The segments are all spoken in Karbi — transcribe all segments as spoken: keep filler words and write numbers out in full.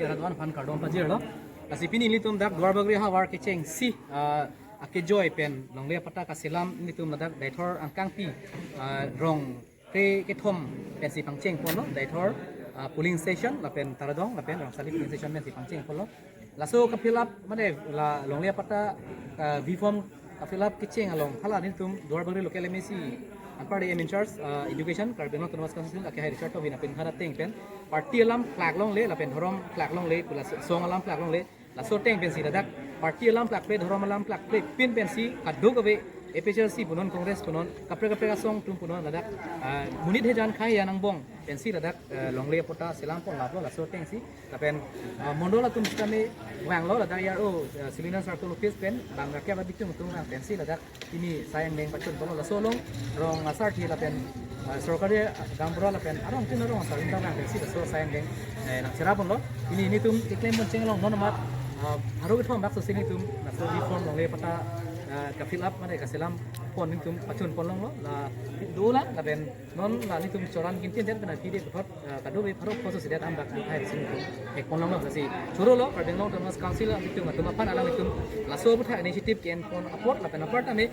Arat aphan kardom pajirlo. Lasi pini nelitum dak Duarbagori ahavar kechengsi, ah, akejoi pen longle apatta kaselam nelitum ladak Deithor angkangpi, ah, rong kre kethom pensi pangcheng ponlo, Deithor, ah, polling station lapen Taradong lapen Rangsali polling station pensi pangcheng ponlo. Laso ka-fill up mane la longle apatta, ah, V form ka-fill up kecheng along hala nelitum Duarbagori local M A C anparta M in charge, ah, education Karbi Anglong Autonomous Council akehai Richard Tokbi aphan hana ateng pen party alam plak longle lapen dhorom plak longle pu laso asong alam plak longle, laso ateng pensi ladak party alam plakple, dhorom alam plakple pin pensi kadokave A P H L C punon, Congress punon, kaprek kaprek asong atum punon ladak, ah, monit hejan khei an angbong pensi ladak, eh, longle apatta selam pon laplo laso atengsi. Lapen, ah, mondol atum sitame vanglo ladak A R O, eh, Civilian Circle Office pen bang rakyat abitung atum vang pensi ladak pini sai angdeng pachun ponlo. Laso along rong asarthe lapen, ah, sorkari gaonbura lapen arong tin arong asar ta vang pensi laso sai angdeng, eh, nangcherap ponlo. Pini nelitum keklem pon cheng along non amat, ah, pharo kethom bak sosi nelitum laso V form longle apatta, ah, ka-fill up mane kaselam pon nelitum pachun pon longlo. La dolang lapen non la nelitum choran gintin det pen aphi de puthot, ah, kadokave pharo pho sosi det ambak hai si nelitum thek pon longlo. Lasi chorolo Karbi Anglong Autonomous Council abitung atum aphan alanglitum laso aputhak initiative ke-en pon apot lapen aparta me,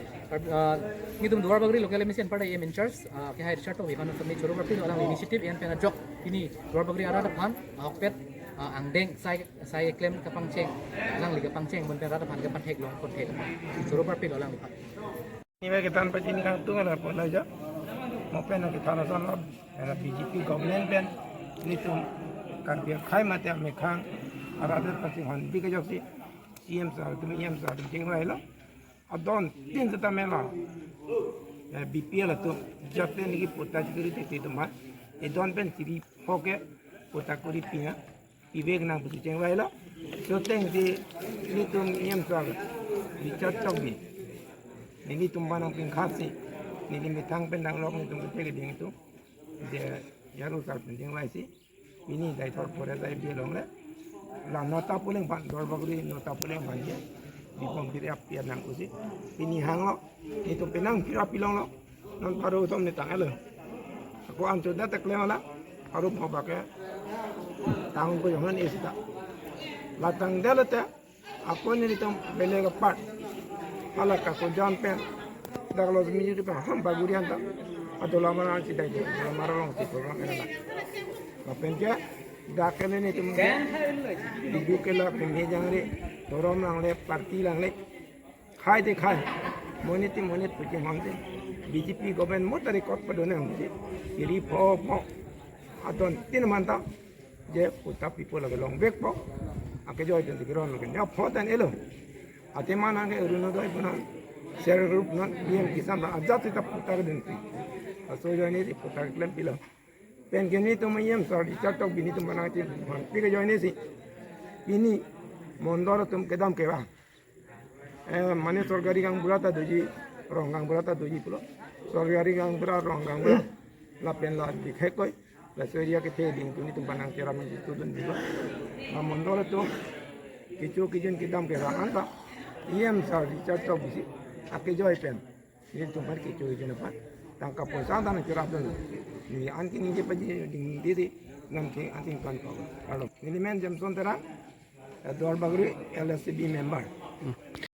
ah, nelitum Duarbagori local M A C anparta M in charge, ah, akehai Richard Tokbi aphan kami choro parpilo alangli initiative en pen ajok pini Duarbagori arat aphan ahokpet, ah, angdeng sai sai klem kapangcheng, alangli kapangcheng pon pen rat aphan kapathek long pon thek. Choro parpilo alangliphan. Nelitum kethan pachini kangtung alar pon aja. Mo pen kethan ason lo, era B J P government pen nelitum Karbi akhei mate amekhang arat aphan si hon bi kajoksi C M sir atum, E M sir atum chingvailo. Adon tin seta mela, eh, B P L atum jate niki patta chikuri thekthedun ma, edon pen chiri pho ke patta kuri pina, pivek nang pusi chingvailo. Laso atengsi nelitum E M sir Richard Tokbi, nelitum aphan nangpingkhatsi, neli methang pen danglok nelitum kethek keding atum, je A R O sir pen chingvaisi, pini Deithor forest area along le, la nota polling aphan, Duarbagori nota polling aphan je, V form piri ap pian nang pusi, pini hanglo, nelitum penang pira pilonglo, non pharo kethom ni tanglo. Ako ancho da tak lema la, pharo pho bak ke tang ko jong non isi ta. La tangdet lote, ako nelitum bele ka part. Hala ka ko jan pen. Dak lo mi ju pa ham bagurian ta. Adola mara si dai, adola mara alongsi program ena la. Lapen ke, dak ke nelitum di ju ke la penghe jangre, dhorom langle, party langle. Khei te khei, monit te monit puji honte, B J P government mo ta record padon nang puji, iri pho pho, adon tin manta, je patta pipo lake longvekpo, akejoi pen te kiron lake nya pho tan elo, ate mana ke Orunodoi punon, self help group non, P M Kisan ta ajat ta patta kedun pi, laso ajoine si patta keklem pilo. Pen ke nelitum E M sir Richard Tokbi nelitum aphan nangchingvai pi ke ajoinesi. Pini mondol atum kedam kevang. Eh, mane sorkari gaonbura ta doji, rong gaonbura ta doji pulo. Sorkari gaonbura, rong gaonbura. Lapen la dikhek koi. Laso area kethe ding atum nelitum aphan nangcherap nangchitudun dilo. La mondol atum kecho kejun kedam kevang anta E M sir Richard Tokbi si akejoi pen nelitum aphan kecho kejun aphan tangka poisa ta nangcherapdun. Neli anke ningje paji ding diri, nangke anke kan pa. Alo, neli men Jameson Terang, eh, Duarbagori L S C B member. Hmm.